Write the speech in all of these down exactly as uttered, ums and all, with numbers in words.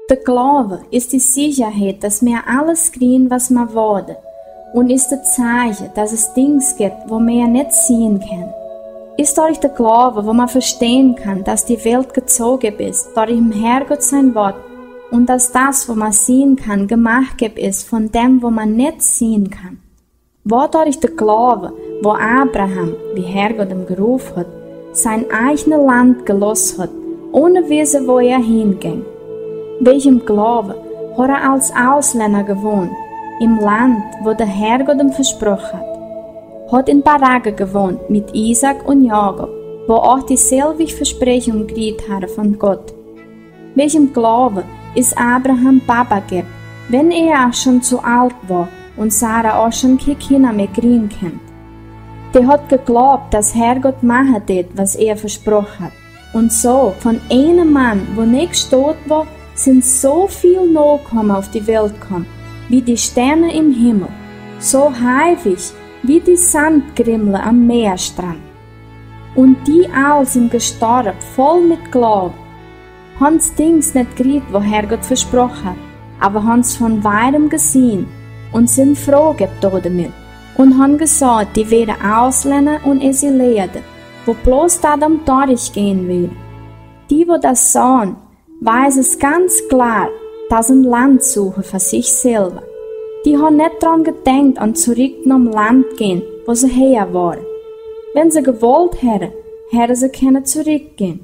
De Gloowe is de Sechaheit, dat mea aules kjrieen, wat mea woare, un is de Zeiche, dat et Dinja jeft, wo mea nich seenen kaun. Is doaderch de Gloowe, wo mea vestonen kaun, dat de Welt jezogen es doaderch däm Herrgodd sien Wuat, un dat dat, wo mea seenen kaun, jemoakt jeft es von däm, wo mea nich seenen kaun. Woaderch de Gloowe, wo Abraham, wie Herrgodd am jeroof haud, sien eijnet Launt jelost haud, one wisse, wo hee hinjinkj. Wäajen Gloowe haud hee aus Auslenda jewont, em Launt, wo de Herrgodd am vesproaken haud. Haud en Barage jewont met Isaak un Jakob, wo uk deselwje Vespräakjunk jekjräajen haud von Godd. Wäajen Gloowe es Abraham Papa jeworden, wan hee uk schon too oolt wia un Sara uk schon kjeen Kjinja mea kjrieen kunn. Dee haud jejleeft, dat Herrgodd moaken deed, wat hee vesproaken haud. Un soo, von eenen Maun, wo nich doot wia, sent soo väl Nokomen opp de Welt jekomen, wie de Stiennen em Himmel, soo häufich wie de Sandkrummels aum Meastrand. Un dee aul sent jestorwen, voll met Gloowe. Hauden Dinja nich jekjräajen, wo Herrgodd vesproaken haud, oba hauden von wiet jeseenen un sent froo jeworden doamet. Un hauden jesajcht, dee wieren Auslenda un Exilierte, wo bloos daut aum Doaderchgonen wieren. Dee, wo daut sagen, wiesen gaunz kloa, daut see een Launt suchen fa sikj selfst. Dee hauden nich doaraun jedocht, aun trigj nom Launt gonen, wo see häa wieren. Wan see jewollt hauden, hauden see kunnen trigj gonen.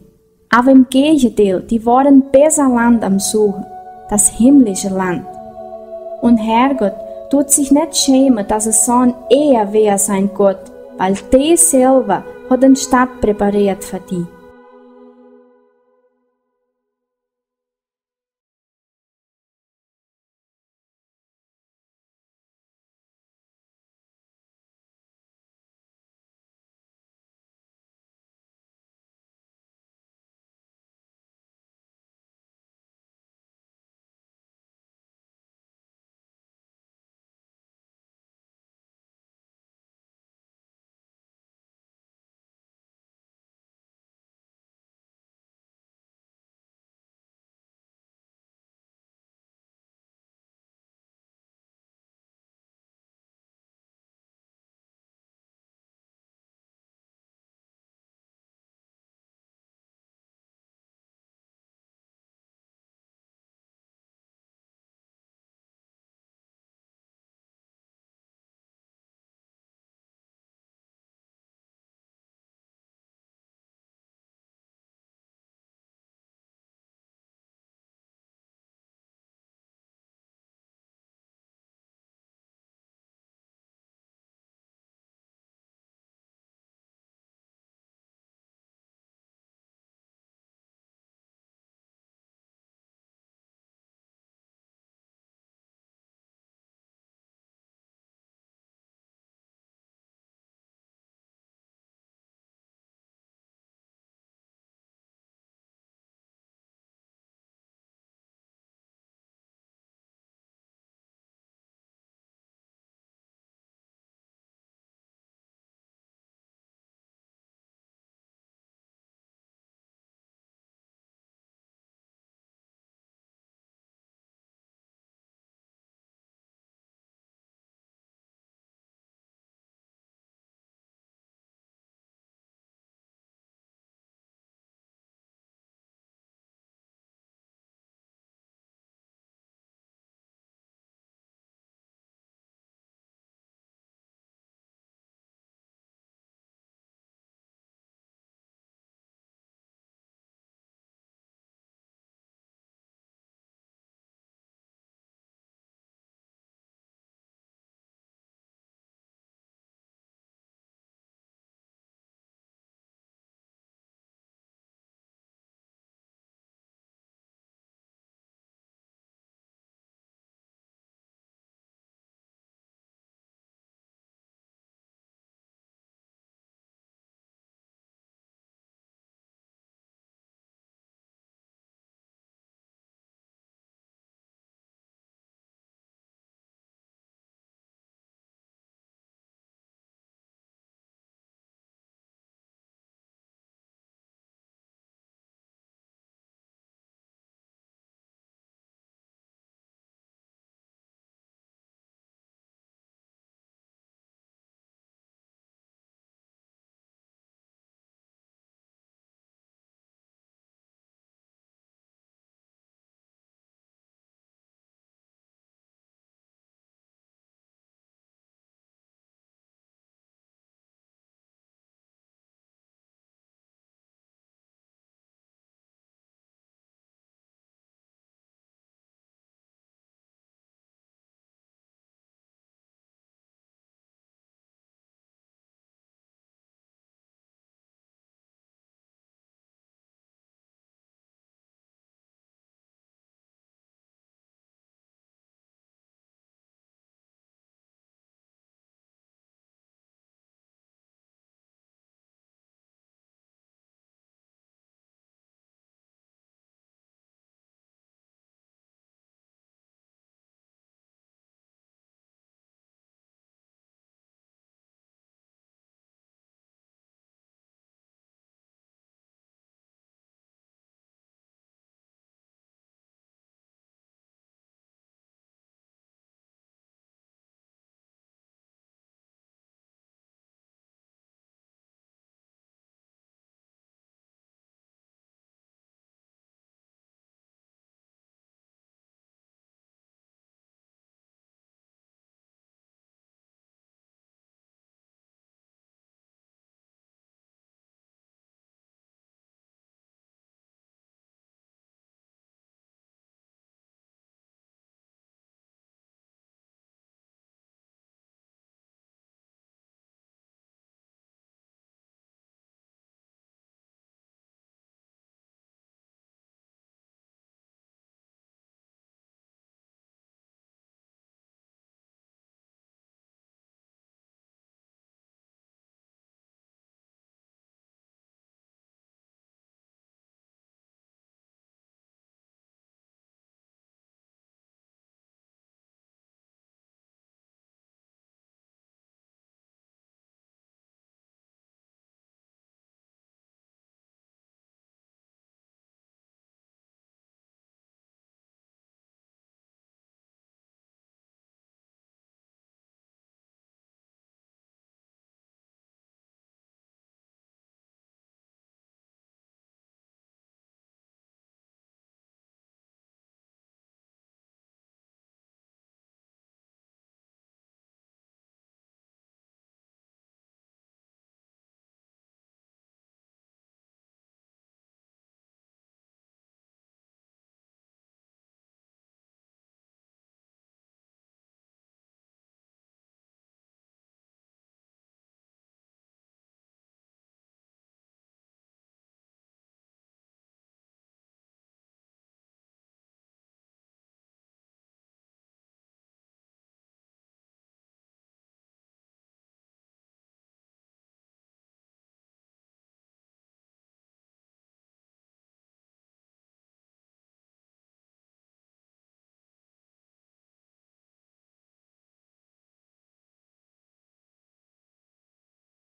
Oba em Jäajendeel, dee wieren bäta Launt aum Suchen, daut himmlische Launt. Un Herrgodd deed sikj nich schämen, daut see sagen, hee wia sien Gott, wiels hee selfst haud eene Staut präparieet fa dee.